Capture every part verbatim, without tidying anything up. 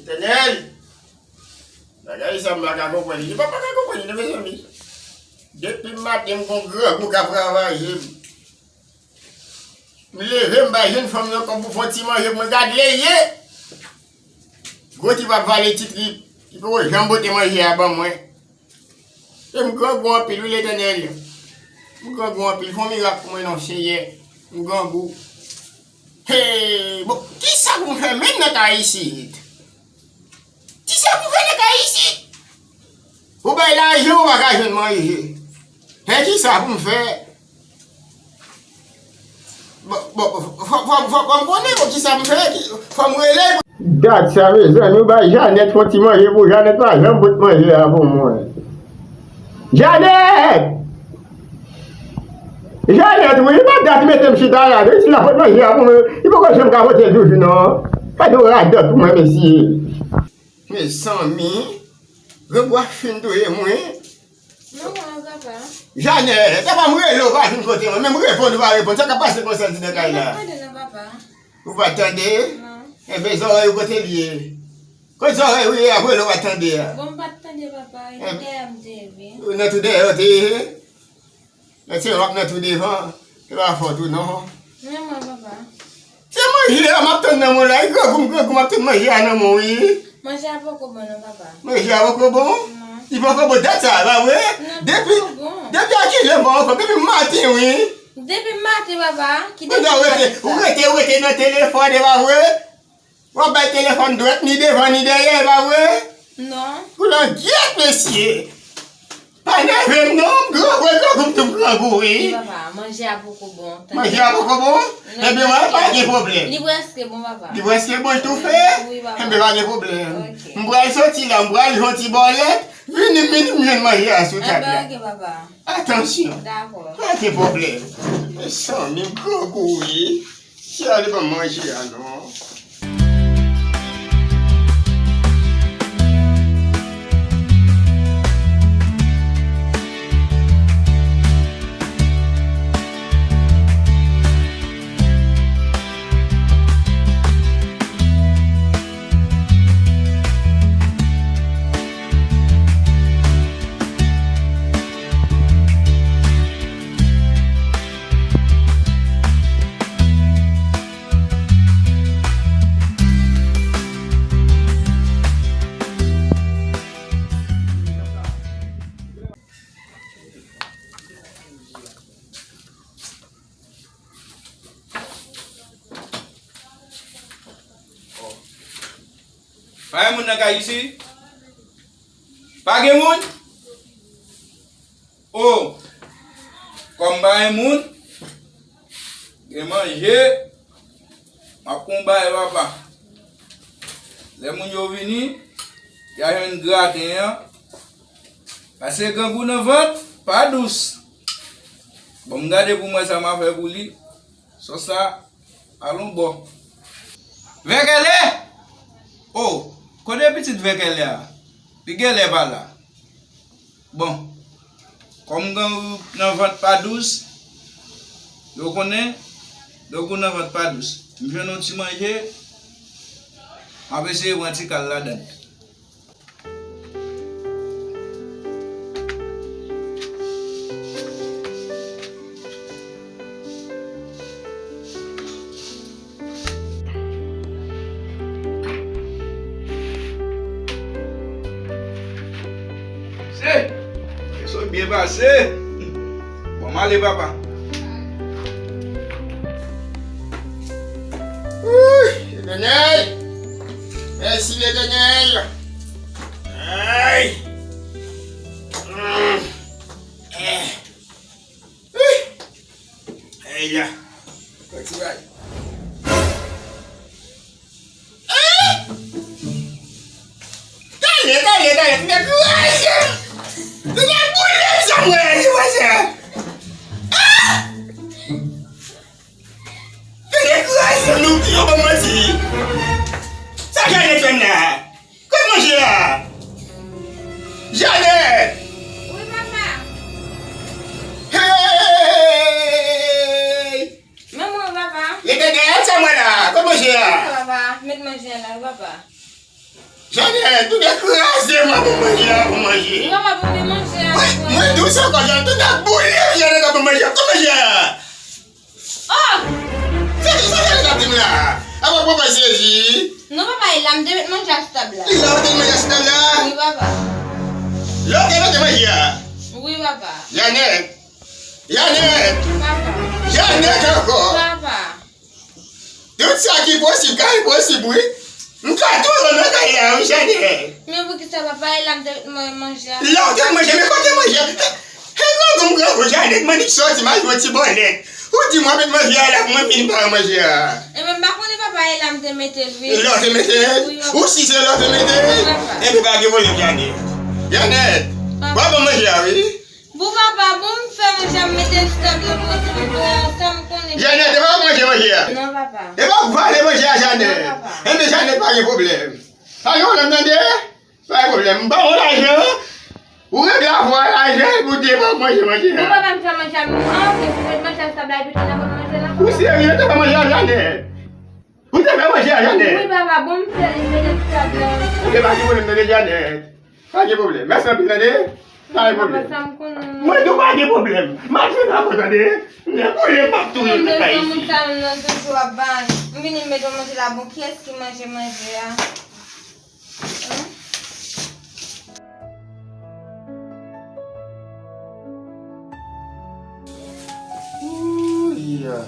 Etènèl! Bagay sa m pa ka konprann li. M pa, pa ka konprann li, mezanmi. Depi maten, m gon grangou k ap ravaje m. M leve, m bay jenn fanm nan kòb pou fè yon ti manje pou mwen. Gad leye! Gwo trip ap vale ti trip. Li poko janm pote manje a ban mwen. E m grangou anpil, wi, Letènèl. M grangou anpil. Fè yon mirak pou mwen non, Senyè. M grangou. Hey, bon, kisa pou m fè menm nan kay isit? Kisa pou m fè nan kay isit? Ou bay lajan, ou pa ka jwenn manje. Hen, kisa pou m fè? Bon, bon, fò, fò, fò, fò m konnen, bon, kisa m fè, ki, fò m rele. Dat sa, mezanmi, ou bay Janèt fè yon ti manje pou Janèt pa janm pot manje a pou mwen. Janèt! Janèt, wi, pa dat mete m chita la, wi, si l ap pot manje a pou mwen, li poko janm ka pote l toujou, non. Fè yon radòt pou mwen, mesye. Mezanmi, grangou a fin touye mwen. Non, non, papa. Janèt, papa, m rele w, pa vin kote mwen. Menm reponn, ou pa reponn. Sa k ap pase konsa di nan kay la? Mwen pa tande, non, papa. Ou pa tande? Non. Enben, zòrèy ou kote l ye? Kote zòrèy ou ye a, m rele w, ou pa tande a? Bon, m pa t tande, papa. E nan dèyè m te ye, wi. Ou nan tou dèyè ou te ye? Mèt se w ap nan tou devan, se pa fòt ou non. Men mwen, papa. Se manje a m ap tann nan men w la, e grangou m, grangou m ap tann manje a nan men w, wi. Manje a poko bon non, papa. Manje a poko bon? Non. Li poko bon dat sa, pa vre? Non, li poko bon. Depi, depi a kilè m pa ankò? Depi maten, wi. Depi maten, papa. Ki depi maten sa? Ou rete, ou rete, ou rete nan telefòn, e pa vre? W ap bay telefòn dwèt, ni devan, ni dèyè, e pa vre? Non. Ou langyèt, mesye. Pa nève m non, m grangou, e grangou m tou grangou, wi. Wi, papa, manje a poko bon. Manje a poko bon? Non, li prèske bon. Enben, wè, pa gen pwoblèm. Li prèske bon, papa. Li prèske bon, l toufe? Wi, papa. Enben, pa gen pwoblèm. Ok. M pral soti la, m pral jwenn ti bòlèt. Vini, vini, m jwenn manje a sou tab la. Enben, ok, papa. Atansyon. Dakò. Pa gen pwoblèm. Mezanmi, m grangou, wi. Ti ale ban m manje a non. Pa gen moun nan kay isi? Pa gen moun? O, kòm pa gen moun, gen manje, m ap konbay papa. Lè moun yo vini, y a jwenn graten an. Pase grangou nan vant, pa dous. Bon, m gade pou m wè sa m a fè pou li. Sòs la, al on bò. Vèkèlè! O, kote pitit Vèkèlè a? Li genlè pa la. Bon, kòm grangou nan vant pa dous, yo konnen, grangou nan vant pa dous. M jwenn yon ti manje, m ap eseye pran ti kal ladan l. Se, se sot byen pase. Bon, m ale, papa. Wouy, Letènèl! Mèsi, Letènèl! Ay! Mm. Eh. Ay la. Fè ti bagay. Ah! Gade, gade, gade, ti nèg kraze m. Ti nèg boule m sa mwen, ti wè sa. Ah! Ti nèg kraze m, nou, yo ban m manti. Sa Janèt fè m la? Kote manje a? Janèt! Wi, papa. Hey! Men mwen, papa. Letènèl, sa mwen la? Kote manje a? Wi, papa. Met manje a la, wi, papa. Janèt, ou te kraze m pou manje a pou manje. Ou pa pou manje a. Mwen, mwen dous ankò, Janèt, ou te boule m, Janèt, pou manje a pou manje a. Oh! Se ki sa Janèt ap di m la? Apa papa sezi? Non, papa, e la m te met manje a sou tab la. E la w te met manje a sou tab la? Wi, papa. La w te mete manje a? Wi, papa. Janèt. Janèt. Papa. Janèt ankò. Papa. Tout sa ki posib ka enposib, wi. M ka touye w nan kay la, wi, Janèt. Men poukisa papa e la m te met manje a? La w te met manje, men kote manje a? Hey, hey, manman m grangou, Janèt, mande m soti, m al jwenn ti bòlèt. Ou di m w ap met manje a la pou mwen vin ba w manje a. Ebyen, m pa konnen papa e la m te mete l, wi. La w te mete l? Wi, papa. Ou si se la w te mete l? Wi, papa. Ebyen, pa gen pwoblèm, Janèt. Janèt, papa, w ap ban m manje a, wi. Bon, papa, bon, m fè manje a, m mete l sou tab la pou ou, sa m konnen. Janèt, e pa w manje manje a? Non, papa. E pa w vale manje a, Janèt? Non, papa. Enben, Janèt, pa gen pwoblèm. Pa gen pwoblèm, tande? Pa gen pwoblèm. M ba w lajan. Ou regle avè w lajan, epi w di e pa w manje manje a. Bon, papa, m fè manje a, m, ah, ok, m met manje a sou tab la, epi tou n ap manje la. Ou serye? Te fè manje a, Janèt? Ou te fè manje a, Janèt? Wi, papa, bon, m fè li, m mete l sou tab la. Enben, pa gen pwoblèm, tande, Janèt. Pa gen pwoblèm. Mèsi anpil, tande. Pa gen pwoblèm. Papa, sa m konnen. Mwen di w pa gen pwoblèm. M ap jwenn avè w, tande. Lè m konnen m ap touye w nan kay isi. Moun sa menm nan toujou ap bay. M vini m mete w manje la, bon, kiyès ki manje manje a? Hein? Ooh, yeah.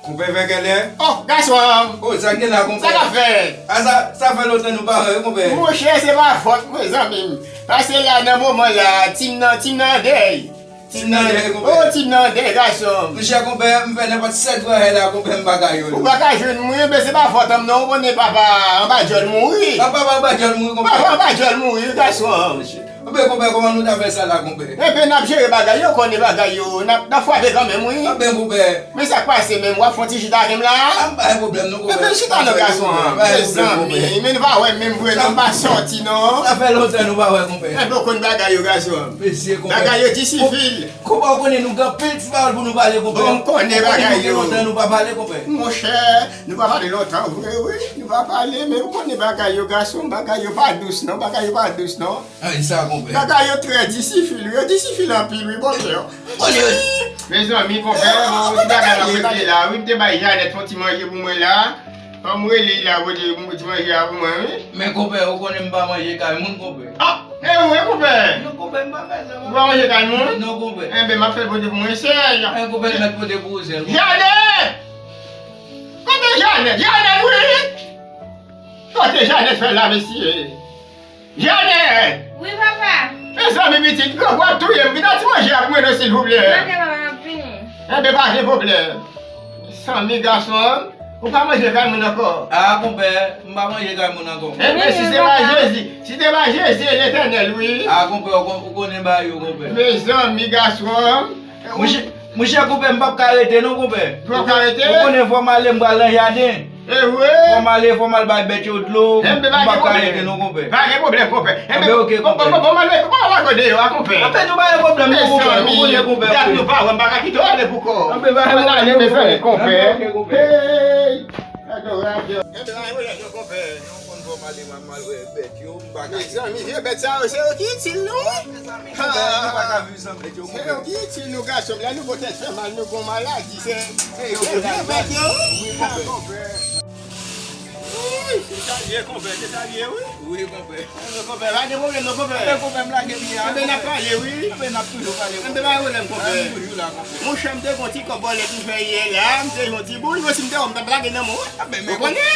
Konpè Vèkèlè. Oh, gason an! Oh, sa k gen la, konpè? Sa k ap fèt? A, sa, sa fè lontan nou pa wè, konpè. Monchè, se pa fòt mwen, zanmi m. Paske la, nan moman la, tim nan, tim nan an dèy. Tim nan an dèy, konpè. Oh, tim nan an dèy, gason m. Monchè, konpè, m fè nenpòt sèt vwayaj la, konpè, m pa ka jwenn ou. Ou pa ka jwenn mwen, men se pa fòt an m non, ou konnen papa anba djòl mouri. Ah, papa anba djòl mouri, konpè. Papa anba djòl mouri, gason an. Monchè. Anben, konpè, kòman nou ta fè sa la, konpè? Enben, n ap jere bagay yo, konnen bagay yo, n ap, n ap frape kanmenm, wi. Anben, konpè. Men sa k pase menm, w ap fè yon ti chita avè m la? Ah, pa gen pwoblèm, non, konpè. Enben, chita non, gason an. Pa gen pwoblèm, konpè. Mezanmi, men nou pa wè menm vre, non, m pa sòti, non. Sa fè lontan nou pa wè, konpè. Enben, w konn bagay yo, gason an. Mesye, konpè. Bagay yo disifil. Konpè, ou konnen nou gen anpil ti pawòl pou nou pale, konpè. Bon, m konnen bagay yo. Ou konnen nou gen lontan nou pa pale, konpè. Monchè, nou pa pale lontan vre, wi. Nou pa pale, men ou konnen bagay yo, gason, bagay yo pa dous, non. Bagay yo pa dous, non. Ay, sa, konpè. Bagay yo trè disifil, wi. Yo disifil anpil, wi, konpè. Mezanmi, konpè, bon, ti bagay la, mwen tande la, wi, m te bay Janèt fè yon ti manje pou mwen la. Fò m rele l la, pote yon ti manje a pou mwen, wi. Men, konpè, ou konnen m pa manje kay moun, konpè. Ah, e vre, konpè? Non, konpè, m pa fè sa, konpè. Ou pa manje kay moun? Non, konpè. Enben, m ap fè l pote pou mwen, sèl. E, konpè, l mèt pote pou ou, sèl, konpè. Janèt! Kote Janèt? Janèt, wi! Kote Janèt fè la, mesye? Janèt! Wi, papa. Mezanmi, pitit, grangou ap touye m. Vin ak ti manje a pou mwen non, silvouplè. Ok, papa, m ap vini. Enben, pa gen pwoblèm. Mezanmi, gason, ou pa manje kay moun ankò? Ah, konpè, m pa manje kay moun ankò. Enben, si se pa Jezi, si se pa Jezi e Letènèl, wi. Ah, konpè, ou kon-, ou konnen bagay yo, konpè. Mezanmi, gason. Monchè, monchè, konpè, m p ap ka rete non, konpè. Ou p ap ka rete? Ou konnen fò m ale, m pral nan jaden. E vre? Fò m ale, fò m al bay bèt yo dlo. M p ap ka rete non, konpè. Pa gen pwoblèm, konpè. Enben, ok, konpè. Bon, bon, bon, bon, m al, bon, m al lage w deyò a, konpè. Anben, nou pa gen pwoblèm non, konpè. Ou konnen, konpè. Dat nou pa wè, m pa ka kite w ale pou kò. Anben, pa gen pwoblèm non, konpè. Anben, ok, konpè. Hey! Adoratè. Enben, pa gen pwoblèm non, konpè. Ou konn fò m ale, m al wè bèt yo, m pa ka. Mezanmi, vye bèt sa yo, se yo ki itil nou, wi. Mezanmi, konpè, nou pa ka viv san bèt yo, konpè. Se yo ki itil nou, gason m. Lè nou gon tèt fè mal, nou gon maladi, se, se yo ki la bèt yo. Wi, konpè. Wi, se sa l ye, konpè, se sa l ye, wi. Wi, konpè. Enben, konpè, pa gen pwoblèm non, konpè. Enben, konpè, m lage byen a, konpè. Enben, n ap pale, wi. Enben, n ap toujou pale, konpè. Enben, pa gen pwoblèm, konpè. M toujou la, konpè. Monchè, m te gon ti kòb bòlèt m fè yè la, m te yon ti boul, yo si m te wè w, m t ap lage nan men w. Ou konnen?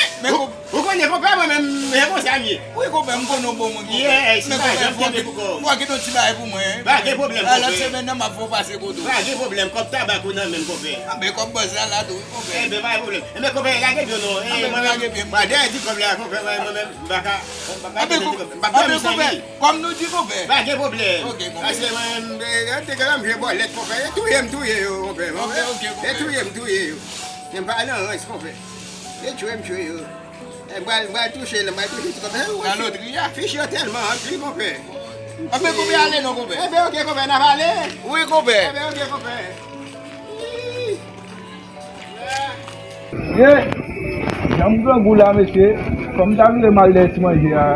Ou konnen, konpè, mwen menm, e konsa m ye. Wi, konpè, m konnen w bon moun, konpè. Yes, m pa janm kenbe pou kò. Mwen gen yon ti bagay pou mwen. Pa gen pwoblèm, konpè. Lòt semèn nan, m ap fè w pase kote w. Pa gen pwoblèm, kòb tabak ou nan men m, konpè. Anben, kòb bòz la la tou, wi, konpè. Enben, pa gen pwoblèm. Enben, konpè, lage byen non. Enben, lage byen. Mwen dèyè di kòb la, konpè, mwen menm, m pa ka, m pa ka, m pa janm sèvi. Kòm nou di, konpè. Pa gen pwoblèm. Ok, konpè. Paske mwen, e, e, te gen lè m jwe bòlèt, konpè. E touye m touye yo, konpè. Ok, ok, konpè. E touye m touye yo. Men m pa nan rans, konpè. E tchwe m tchwe yo. E m pral, m pral touche, m pral touche ti konpè. Nan lotri a. Fich yo tèlman anpil, konpè. Anben, konpè, ale non, konpè. Enben, ok, konpè, n ap ale. Wi, konpè. Enben, ok, konpè. Ye, jan m grangou la, mesye, fò m ta vire m al dèyè ti manje a.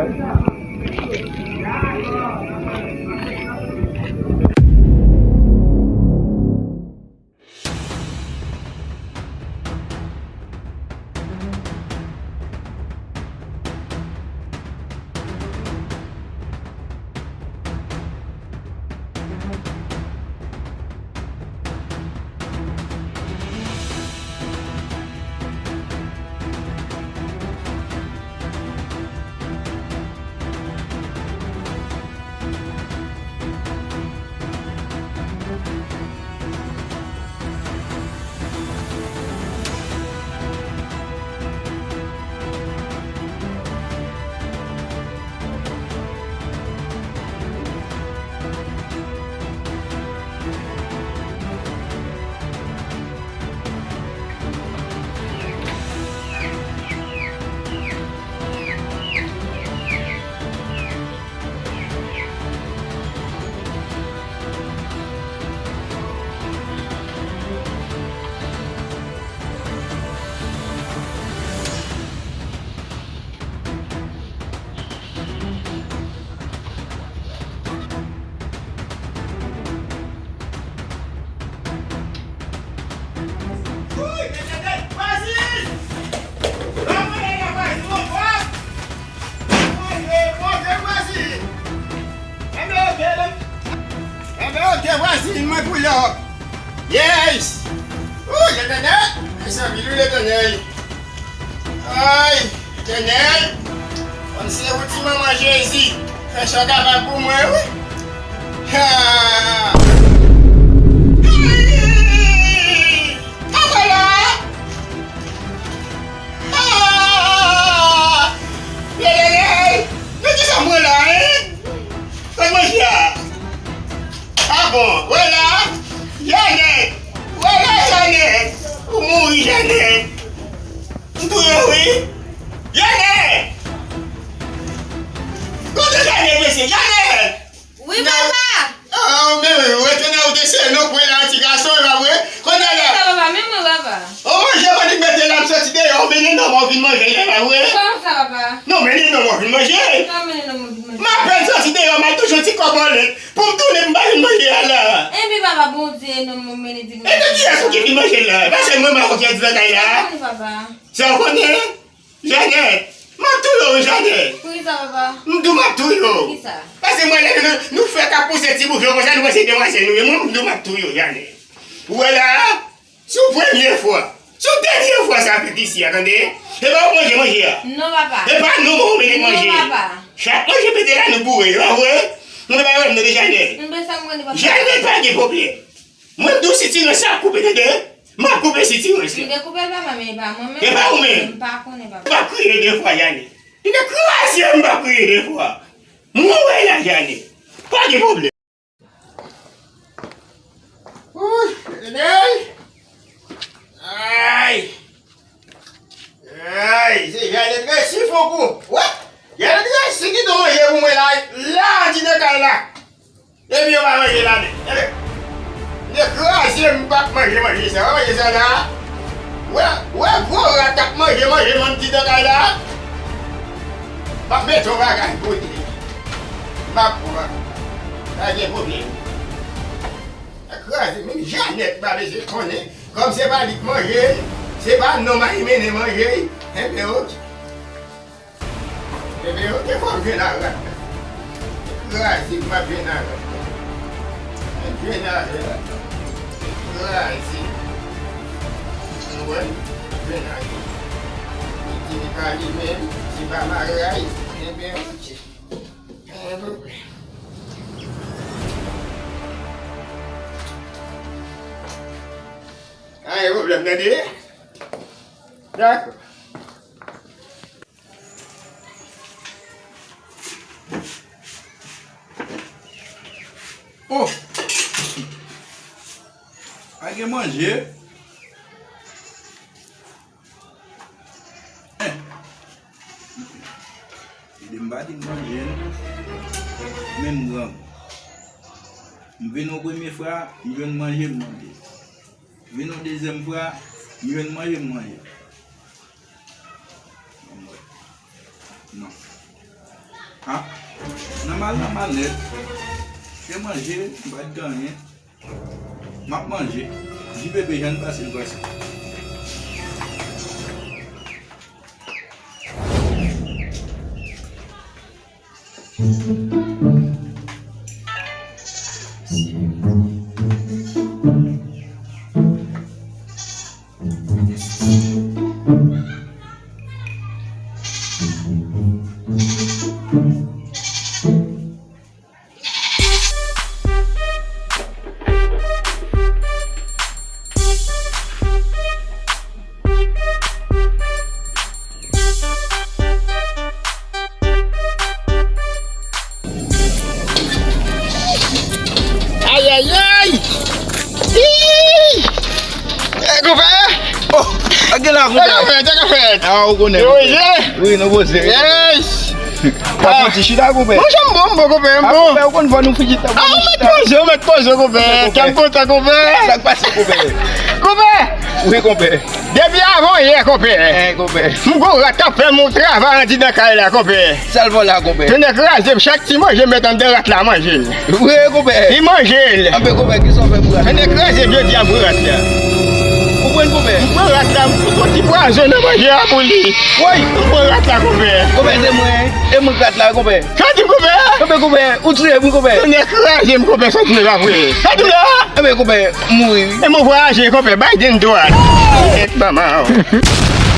Pull up. Yes. Ooh, Letènèl. Mezanmi, wi, Letènèl. Ay, Letènèl. Konn se ou ti manman Jezi. Fè sa w kapab pou mwen, wi. Ha. Hey! Papa la. Ah! Letènèl, men kisa m pran la, en? Kote manje a? Ah bon, wè la, Janèt, wè la, Janèt, ou mouri, Janèt. M touye w, wi. Janèt! Kote Janèt, mesye? Janèt! Wi, papa! Ah, men, men, retounen ou te sere nan kwen la, ti gason, e pa vre? Kounye a la. Sa, papa, men mwen, papa. O, manje, mwen, li mete l ap soti deyò, mennen nonm ou vin manje, e pa vre? Kòman sa, papa? Non, mennen nonm ou vin manje. Kòman mennen nonm ou vin manje? M apèn soti deyò, m al touche yon ti kòbòlèt. Pou m tounen, m pa vin manje a la. Enben, papa, Bondye, nonm ou mennen di nou. E de kiyès ou ki vin manje la? Paske mwen, m a okenn bagay la. Kòman, papa? Sa w konnen? Janèt, m ap touye w, Janèt. Poukisa, papa? M di w m ap touye w. Poukisa? Paske mwen, lè nou, nou fè k ap pouse ti boujon konsa, nou panse demwazèl nou ye. Mwen, m di w m ap touye w, Janèt. Ou wè la, se yon premye fwa. Se yon dènye fwa sa fèt isi a, tande? E pa ou manje manje a. Non, papa. E pa nou, mwen, ou mennen manje. Non, papa. Chak manje pete la, nou boure, e pa vre? Nou pa wè m nan de Janèt. M bezwen manje, papa. Janèt, pa gen pwoblèm. Mwen, m di w sitirans sa ap koupe, tande? M ap koupe sitirans la. M te koupe l, papa, men e pa mwen menm. E pa ou menm. M pa konnen, papa. M ap kriye de fwa, Janèt. Li te kraze m, m ap kriye de fwa. M wè la, Janèt. Pa gen pwoblèm. Ooh, Letènèl. Ay. Ay, se Janèt resi fon kou. Wè, Janèt resi kite w manje pou mwen la, la, andidan kay la. Epi yo pa manje la menm. Ebyen, m te kraze, m p ap manje manje sa. Wè manje sa la. Wè, wè gwo rat k ap manje manje m anndidan kay la. M ap mete yon bagay kote. M ap pran. Pa gen pwoblèm. Kraze, menm Janèt pa bezwen konnen. Kòm se pa li k manje l, se pa nonm a li mennen manje l. Enben, oke. Enben, oke, fò m jwenn a rat la. Kraze, m ap jwenn a rat la. M ap jwenn a rat la. Kraze. Ou wè, m ap jwenn a rat la. Li di li pa li menm, se pa maray. Enben, oke. Pa gen pwoblèm. Pa gen pwoblèm, tande? Dakò. Oh! Pa gen manje. Ede m pa di m manje, non. Men m grangou. M vin yon premye fwa, m jwenn manje, m manje. M vin yon dezyèm fwa, m jwenn manje, m manje. Non. Ah, nan mal, nan mal nèt. Se manje, m pa t gen anyen. M ap manje. Di bebe jan l pase l pase. Ayayay! Ih! Eh, konpè! Oh, a gen la, konpè. Sa k ap fèt, sa k ap fèt? Ah, ou konnen. Yo, konpè. Wi, nou poze. Yes! Papa, ti chita, konpè. Mwen, jan m bon, m bon, konpè, m bon. Ah, konpè, ou konn fò nou figi ta. Ah, ou mèt poze, ou mèt poze, konpè. Kè m kontan, konpè. Sa k pase, konpè? Konpè! Wi, konpè. Depi avan yè, konpè. Eh, konpè. M gwo rat ap fè m yon travay andidan kay la, konpè. Sa l fè w la, konpè? Tonnè kraze m, chak ti manje m met anndan rat la manje l. Vre, konpè? Li manje l. Anben, konpè, kisa w fè pou rat la? Tonnè kraze m, jodi a m pran rat la. Ou pran l, konpè? M pran Rat la, m fout yon ti pwazon nan manje a pou li. Woy! M pran rat la, konpè. Konpè, se mwen. E mwen k rat la, konpè. Sa di m, konpè? Konpè, konpè, ou tiye m, konpè. Tonnè kraze m, konpè, sa di m la pa vre. Sa di m la? Enben, konpè, m mouri wi. E mwen vwayaje, konpè, bay den dwa. Tèt manman w.